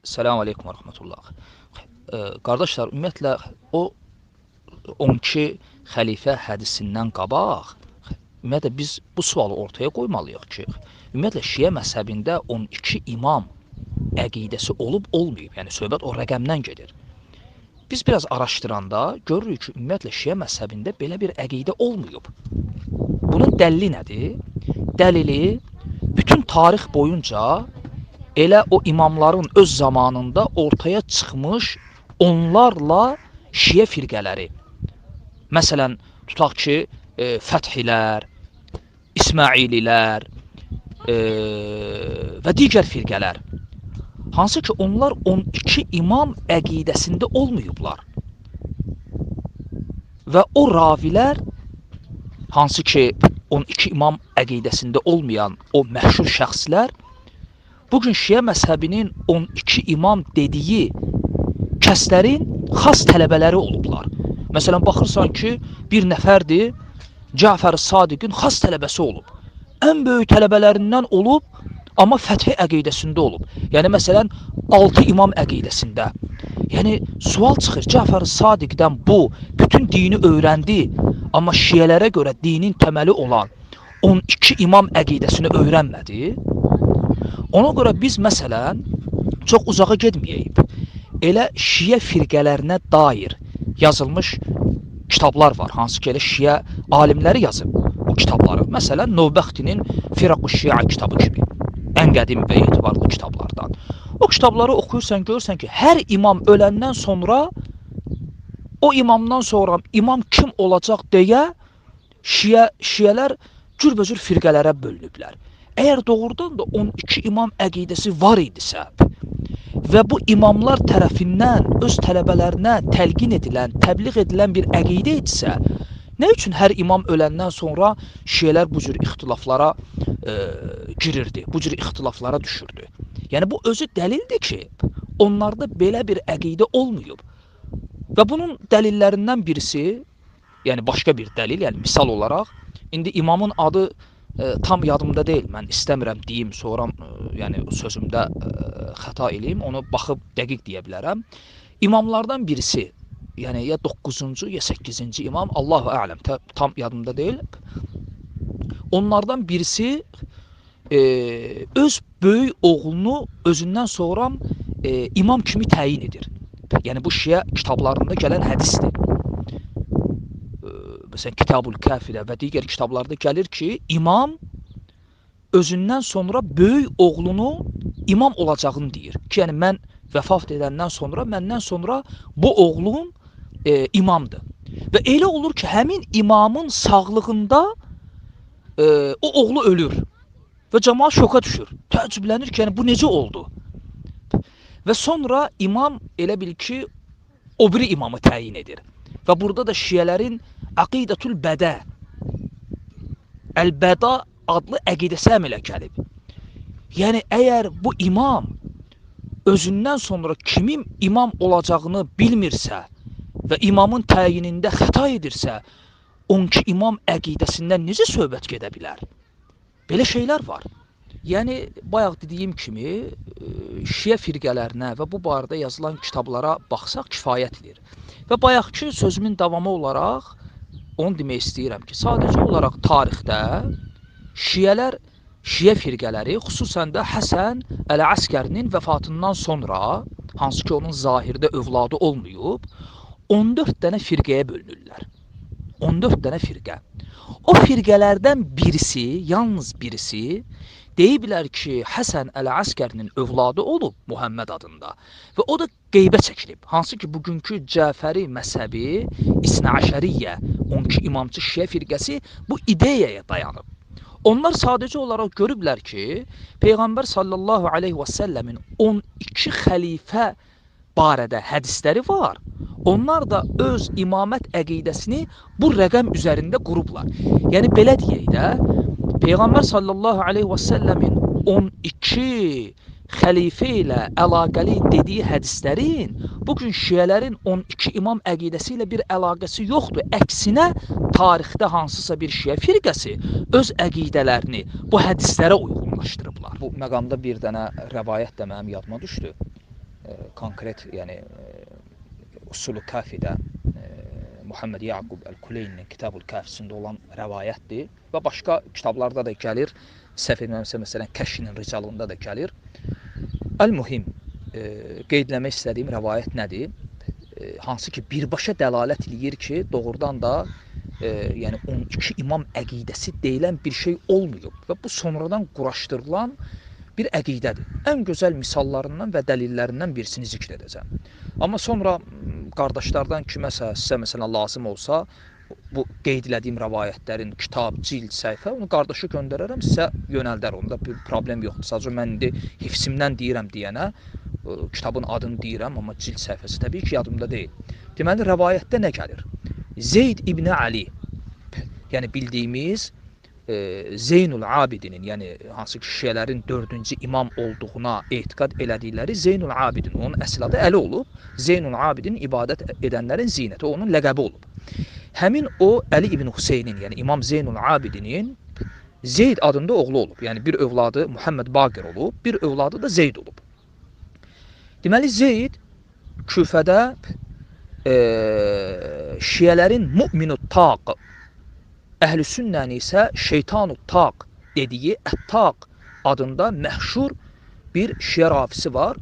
Selamun aleyküm və rəhmətullah. Qardaşlar, ümumiyyətlə o 12 xəlifə hədisindən qabaq ümumiyyətlə biz bu sualı ortaya qoymalıyıq ki, ümumiyyətlə şiə məzhəbində 12 imam əqidəsi olub olmayıb. Yəni söhbət o rəqəmdən gedir. Biz biraz araşdıranda görürük ki, ümumiyyətlə şiə məzhəbində belə bir əqidə olmayıb. Bunun dəlili nədir? Dəlili bütün tarix boyunca elə o imamların öz zamanında ortaya çıxmış onlarla şiə firqələri. Məsələn, tutaq ki, Fəthilər, İsmaililər və digər firqələr. Hansı ki, onlar 12 imam əqidəsində olmayıblar. Və o ravilər, hansı ki, 12 imam əqidəsində olmayan o məşhur şəxslər, bugün şiə məzhəbinin 12 imam dediyi kəslərin xas tələbələri olublar. Məsələn, baxırsan ki, bir nəfərdir, Cəfər Sadiqin xas tələbəsi olub. Ən böyük tələbələrindən olub, amma Fəthi əqidəsində olub. Yəni, məsələn, 6 imam əqidəsində. Yəni, sual çıxır, Cəfər Sadiqdən bu bütün dini öyrəndi, amma şiələrə görə dinin təməli olan 12 imam əqidəsini öyrənmədi. Ona görə biz, məsələn, çox uzağa getməyəyik. Elə şiə firqələrinə dair yazılmış kitablar var, hansı ki, elə şiə alimləri yazıb o kitabları. Məsələn, Novbəxtinin Firaq-ı Şia kitabı kimi, ən qədim və etibarlı kitablardan. O kitabları oxuyursan, görürsən ki, hər imam öləndən sonra, o imamdan sonra imam kim olacaq deyə şiələr cürbəcür firqələrə bölünüblər. Əgər doğrudan da 12 imam əqidəsi var idisə və bu imamlar tərəfindən öz tələbələrinə təlqin edilən, təbliğ edilən bir əqidə idisə, nə üçün hər imam öləndən sonra şiələr bu cür ixtilaflara girirdi, bu cür ixtilaflara düşürdü? Yəni bu özü dəlildir ki, onlarda belə bir əqidə olmayıb. Və bunun dəlillərindən birisi, yəni başqa bir dəlil, yəni misal olaraq, indi imamın adı tam yadımda deyil, mən istəmirəm deyim, sonra yəni sözümdə xəta eləyim, onu baxıb dəqiq deyə bilərəm. İmamlardan birisi, yəni ya 9-cu ya 8-ci imam, Allahu ələm, tam yadımda deyil. Onlardan birisi öz böyük oğlunu özündən sonra imam kimi təyin edir. Yəni bu şiə kitablarında gələn hədisdir. Məsələn, Kitabul Kafidə və digər kitablarda gəlir ki, imam özündən sonra böyük oğlunu imam olacağını deyir. Ki, yəni mən vəfat edəndən sonra, məndən sonra bu oğlum imamdır. Və elə olur ki, həmin imamın sağlığında o oğlu ölür və cəmaat şoka düşür. Təəccüblənir ki, yəni bu necə oldu? Və sonra imam elə bil ki, o biri imamı təyin edir. Və burada da şiələrin Əqidətül Bədə, Əl-Bəda adlı əqidəsi əmələ gəlib. Yəni, əgər bu imam özündən sonra kimin imam olacağını bilmirsə və imamın təyinində xəta edirsə, 12 imam əqidəsindən necə söhbət gedə bilər? Belə şeylər var. Yəni, bayaq dediyim kimi, şiə firqələrinə və bu barədə yazılan kitablara baxsaq kifayət edir. Və bayaqki sözümün davamı olaraq onu demək istəyirəm ki, sadəcə olaraq tarixdə şiələr, şiə firqələri, xüsusən də Həsən Əl-Əskərinin vəfatından sonra, hansı ki onun zahirdə övladı olmayıb, 14 dənə firqəyə bölünürlər. 14 dənə firqə. O firqələrdən birisi, yalnız birisi, deyiblər ki, Həsən Əl-Əskərinin övladı olub Muhammed adında və o da qeybə çəkilib. Hansı ki, bugünkü Cəfəri məzhəbi, İsna Əşəriyyə, 12 imamçı şiə firqəsi bu ideyaya dayanıb. Onlar sadəcə olaraq görüblər ki, Peyğəmbər sallallahu aleyhi və səlləmin 12 xəlifə barədə hədisləri var. Onlar da öz imamət əqidəsini bu rəqəm üzərində qurublar. Yəni, belə deyək də, Peyğəmbər sallallahu aleyhi və səlləmin 12 xəlifə ilə əlaqəli dediyi hədislərin bugün şiələrin 12 imam əqidəsi ilə bir əlaqəsi yoxdur. Əksinə, tarixdə hansısa bir şiə firqəsi öz əqidələrini bu hədislərə uyğunlaşdırıblar. Bu məqamda bir dənə rəvayət də mənim yadıma düşdü. Konkret, yəni Usul-ü Kafidə Muhammed Yaqub Əl-Kuleyninin Kitab-ül Kafisində olan rəvayətdir və başqa kitablarda da gəlir. Səhv etmirəmsə, məsələn, Kəşinin Ricalında da gəlir. Əl-Mühim, qeyd eləmək istədiyim rəvayət nədir? Hansı ki, birbaşa dəlalət eləyir ki, doğrudan da yəni 12 imam əqidəsi deyilən bir şey olmayıb və bu sonradan quraşdırılan bir əqidədir. Ən gözəl misallarından və dəlillərindən birisini zikr edəcəm. Amma sonra qardaşlardan kiməsə sizə məsələn lazım olsa, bu qeyd elədiyim rəvayətlərin kitab, cild, səhifə, onu qardaşa göndərərəm, sizə yönəldər, onda bir problem yoxdur. Sadəcə mən indi hifzimdən deyirəm deyənə, kitabın adını deyirəm, amma cild səhifəsi təbii ki, yadımda deyil. Deməli, rəvayətdə nə gəlir? Zeyd ibn Ali, yəni bildiyimiz Zeynul Abidinin, yəni hansı ki şiələrin 4-cü imam olduğuna etiqad elədikləri Zeynul Abidin, onun əsl adı Əli olub. Zeynul Abidin ibadət edənlərin zinəti, onun ləqəbi olub. Həmin o Əli ibn Hüseynin, yəni İmam Zeynul Abidinin Zeyd adında oğlu olub. Yəni bir övladı Muhammed Baqir olub, bir övladı da Zeyd olub. Deməli Zeyd Küfədə şiələrin Mü'minut Taq, Əhl-i Sünnəni isə Şeytanu Taq dediyi Əttaq adında məşhur bir şiə rafisi var.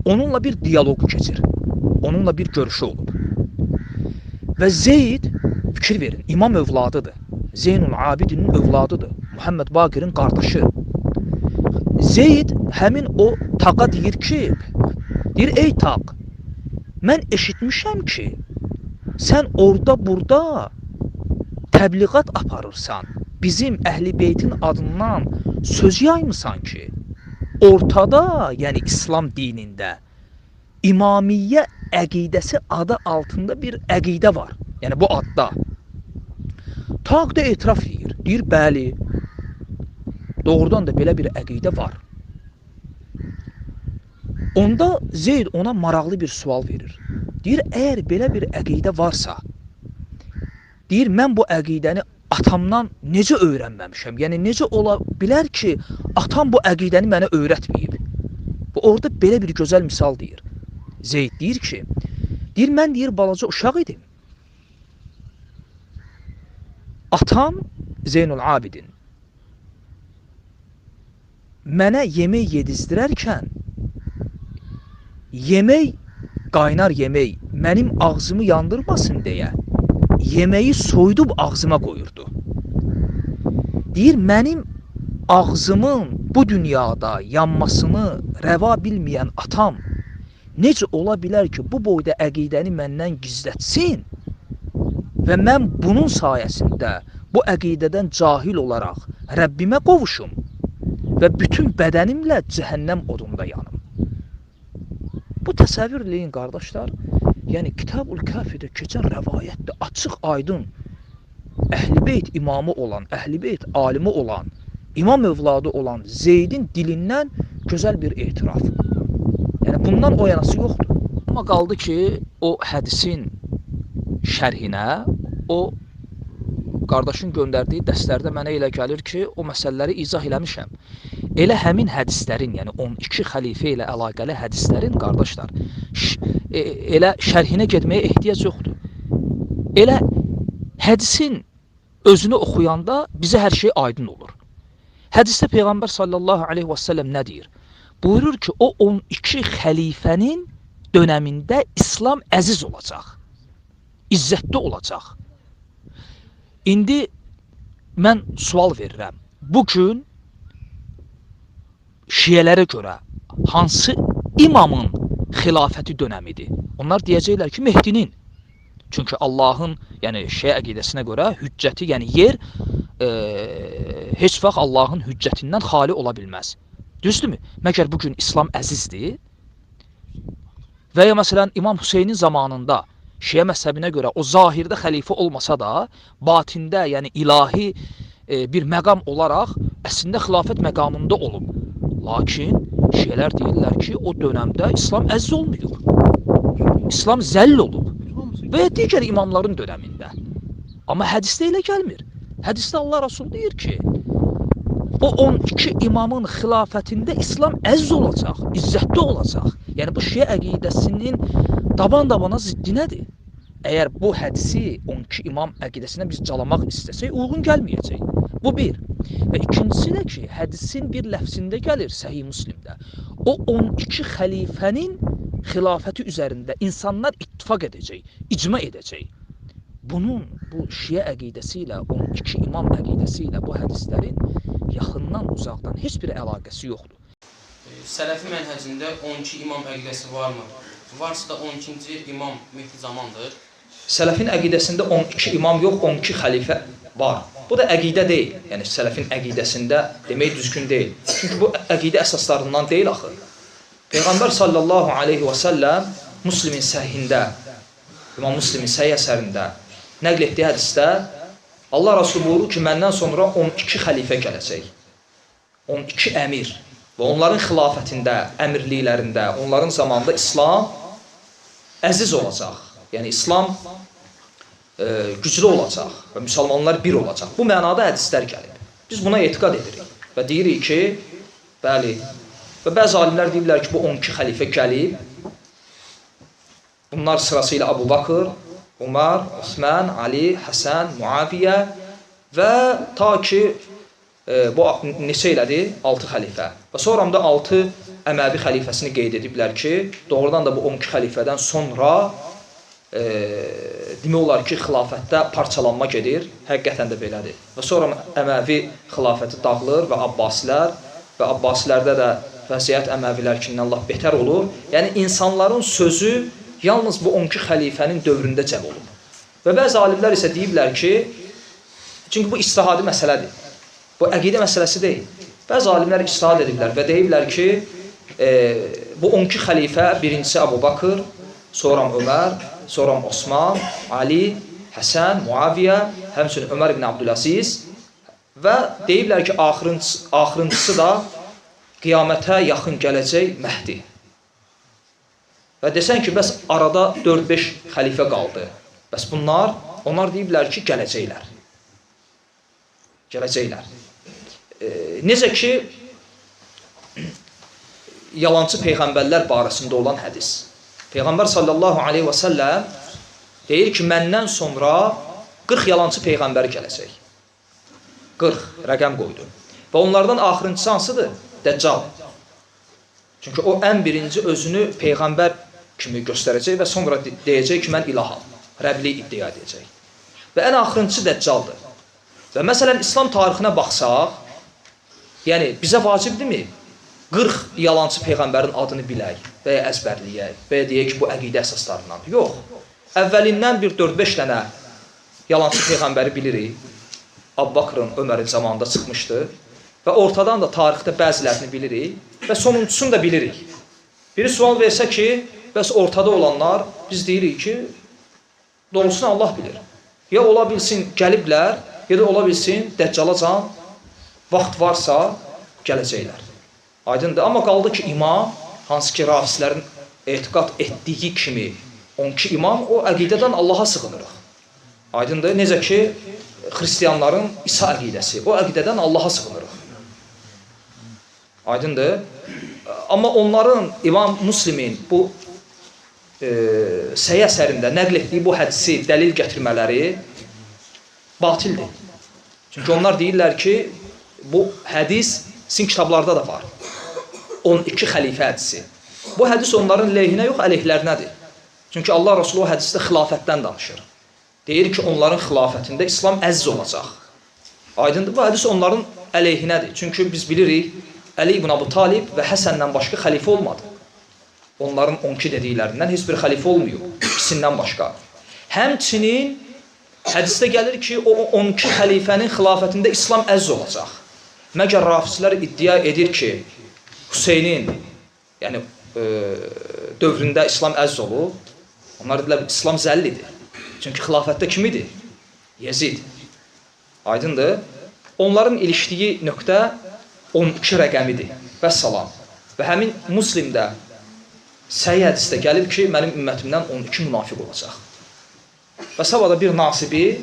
Onunla bir diyaloq keçir. Onunla bir görüşü olub. Və Zeyd, fikir verin, imam övladıdır. Zeynul Abidinin övladıdır. Muhammed Baqirin qardaşı. Zeyd həmin o Taqa deyir ki, deyir, ey Taq, mən eşitmişəm ki, sən orada burada təbliğat aparırsan, bizim Əhl-i Beytin adından söz yaymısan ki, ortada, yəni İslam dinində İmamiyyə əqidəsi adı altında bir əqidə var. Yəni bu adda. Taq da etiraf edir. Deyir, bəli, doğrudan da belə bir əqidə var. Onda Zeyd ona maraqlı bir sual verir. Deyir, əgər belə bir əqidə varsa, deyir, mən bu əqidəni atamdan necə öyrənməmişəm? Yəni, necə ola bilər ki, atam bu əqidəni mənə öyrətməyib? Bu, orada belə bir gözəl misal deyir. Zeyd deyir ki, deyir, mən deyir, balaca uşaq idim. Atam Zeynul Abidin mənə yemək yedizdirərkən, yemək, qaynar yemək mənim ağzımı yandırmasın deyə yeməyi soyudub ağzıma qoyurdu. Deyir, mənim ağzımın bu dünyada yanmasını rəva bilməyən atam necə ola bilər ki, bu boyda əqidəni məndən gizlətsin və mən bunun sayəsində bu əqidədən cahil olaraq Rəbbimə qovuşum və bütün bədənimlə cəhənnəm odunda yanım. Bu təsəvvür eləyin qardaşlar, yəni Kitab-ül Kafidə keçən rəvayətdə açıq aydın Əhl-i Beyt imamı olan, Əhl-i Beyt alimi olan, imam övladı olan Zeydin dilindən gözəl bir etiraf. Yəni bundan o yanası yoxdur. Amma qaldı ki, o hədisin şərhinə, o qardaşın göndərdiyi dəstlərdə mənə elə gəlir ki, o məsələləri izah eləmişəm. Elə həmin hədislərin, yəni 12 xəlifə ilə əlaqəli hədislərin, qardaşlar, elə şərhinə getməyə ehtiyac yoxdur. Elə hədisin özünü oxuyanda bizə hər şey aydın olur. Hədisdə Peyğəmbər sallallahu aleyhi və səlləm nə deyir? Buyurur ki, o 12 xəlifənin dönəmində İslam əziz olacaq, izzətli olacaq. İndi mən sual verirəm. Bugün şiələrə görə hansı imamın xilafəti dönəmidir? Onlar deyəcəklər ki, Mehdinin. Çünki Allahın, yəni şiə əqidəsinə görə hüccəti, yəni yer heç vaxt Allahın hüccətindən xali ola bilməz. Düzdürmü? Məgər bugün İslam əzizdir? Və ya məsələn İmam Hüseynin zamanında şiə məzhəbinə görə o zahirdə xəlifə olmasa da, batində, yəni ilahi bir məqam olaraq əslində xilafət məqamında olub. Lakin şiələr deyirlər ki, o dönəmdə İslam əziz olmayıb. İslam zəll olub. Və ya digər imamların dönəmində. Amma hədisdə elə gəlmir. Hədisdə Allah Rasulü deyir ki, o 12 imamın xilafətində İslam əziz olacaq, izzətli olacaq. Yəni bu şiə əqidəsinin daban-dabana ziddinədir. Əgər bu hədisi 12 imam əqidəsinə biz calamaq istəsək, uyğun gəlməyəcək. Bu bir. Və ikincisi də ki, hədisin bir ləfsində gəlir Səhih Müslimdə. O 12 xəlifənin xilafəti üzərində insanlar ittifaq edəcək, icma edəcək. Bunun, bu şiə əqidəsi ilə, 12 imam əqidəsi ilə bu hədislərin yaxından, uzaqdan heç bir əlaqəsi yoxdur. Sələfi mənhəcində 12 imam əqidəsi varmı? Varsa da 12-ci imam Mehdi Zamandır. Sələfin əqidəsində 12 imam yox, 12 xəlifə var. Bu da əqidə deyil. Yəni sələfin əqidəsində demək düzgün deyil. Çünki bu əqidə əsaslarından deyil axı. Peyğəmbər sallallahu aleyhi və səlləm Müslimin səhihində, İmam Müslimin səhih əsərində nəql etdiyi hədisdə Allah Rasulü buyurur ki, məndən sonra 12 xəlifə gələcək. 12 əmir. Və onların xilafətində, əmirliklərində, onların zamanında İslam əziz olacaq. Yəni İslam güclü olacaq və müsəlmanlar bir olacaq. Bu mənada hədislər gəlib. Biz buna etiqad edirik və deyirik ki, bəli, və bəzi alimlər deyirlər ki, bu 12 xəlifə gəlib. Bunlar sırasıyla Əbu Bakır, Umar, Osman, Ali, Həsən, Muaviyə və ta ki, bu neçə elədi? 6 xəlifə. Və sonra da 6 Əməvi xəlifəsini qeyd ediblər ki, doğrudan da bu 12 xəlifədən sonra demək olar ki, xilafətdə parçalanma gedir. Həqiqətən də belədir. Və sonra Əməvi xilafəti dağılır və Abbasilər və Abbasilərdə də vəziyyət Əməvilərkindən lap betər olur. Yəni insanların sözü yalnız bu 12 xəlifənin dövründə cəm olub. Və bəzi alimlər isə deyiblər ki, çünki bu ictihadi məsələdir. Bu əqidə məsələsi deyil. Bəzi alimlər ictihad ediblər və deyiblər ki, bu 12 xəlifə birincisi Əbu Bakır, sonra Ömər, sonra Osman, Ali, Həsən, Muaviyə, həmçinin Ömər ibn Abdüləziz və deyiblər ki, axırıncısı da qiyamətə yaxın gələcək Məhdi. Və desən ki, bəs arada 4-5 xəlifə qaldı. Bəs bunlar, onlar deyiblər ki, gələcəklər. Gələcəklər. Necə ki, yalancı peyğəmbərlər barəsində olan hədis. Peyğəmbər sallallahu aleyhi və səlləm deyir ki, məndən sonra 40 yalancı peyğəmbəri gələcək. 40 rəqəm qoydu. Və onlardan axırıncısı hansıdır? Dəccal. Çünki o ən birinci özünü peyğəmbər kimi göstərəcək və sonra deyəcək ki, mən ilaham. Rəblik iddia edəcək. Və ən axırıncısı Dəccaldır. Və məsələn, İslam tarixinə baxsaq, yəni bizə vacibdirmi 40 yalancı peyğəmbərin adını bilək və ya əzbərləyək və ya deyək ki, bu əqidə əsaslarındandır. Yox. Əvvəlindən bir 4-5 dənə yalancı peyğəmbəri bilirik. Əbu Bakrın, Ömərin zamanında çıxmışdı. Və ortadan da tarixdə bəzilərini bilirik və sonuncusunu da bilirik. Biri sual versə ki, bəs ortada olanlar, biz deyirik ki, doğrusunu Allah bilir. Ya ola bilsin gəliblər, ya da ola bilsin Dəccalacan vaxt varsa gələcəklər. Aydındır. Amma qaldı ki, imam, hansı ki, rafislərin etiqad etdiyi kimi 12 imam, o əqidədən Allaha sığınırıq. Aydındır. Necə ki, xristiyanların İsa əqidəsi, o əqidədən Allaha sığınırıq. Aydındır. Amma onların, İmam Müslimin bu səhih əsərində nəql etdiyi bu hədisi dəlil gətirmələri batildir. Çünki onlar deyirlər ki, bu hədis sizin kitablarda da var. 12 xəlifə hədisi. Bu hədis onların leyhinə yox, əleyhlərinədir. Çünki Allah Rasulü o hədisdə xilafətdən danışır. Deyir ki, onların xilafətində İslam əziz olacaq. Aydındır, bu hədis onların əleyhinədir. Çünki biz bilirik, Əli ibn Əbu Talib və Həsəndən başqa xəlifə olmadı. Onların 12 dediklərindən heç bir xəlifə olmayıb, ikisindən başqa. Həmçinin hədisdə gəlir ki, o 12 xəlifənin xilafətində İslam əziz olacaq. Məgər rafislər iddia edir ki, Hüseynin, yəni dövründə İslam əziz olub, onlar dedilər, İslam zəllidir. Çünki xilafətdə kim idi? Yezid. Aydındır. Onların ilişdiyi nöqtə 12 rəqəmidir. Vəssalam. Və həmin Müslimdə səhih hədisdə gəlib ki, mənim ümmətimdən 12 münafiq olacaq. Və sabah da bir nasibi,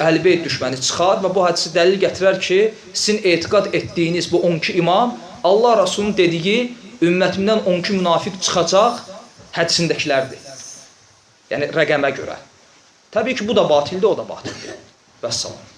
Əhl-i Beyt düşməni çıxar və bu hədisi dəlil gətirər ki, sizin etiqad etdiyiniz bu 12 imam Allah Rasulunun dediyi Ümmətimdən 12 münafiq çıxacaq hədisindəkilərdir. Yəni rəqəmə görə. Təbii ki, bu da batildir, o da batildir. Vəssalam.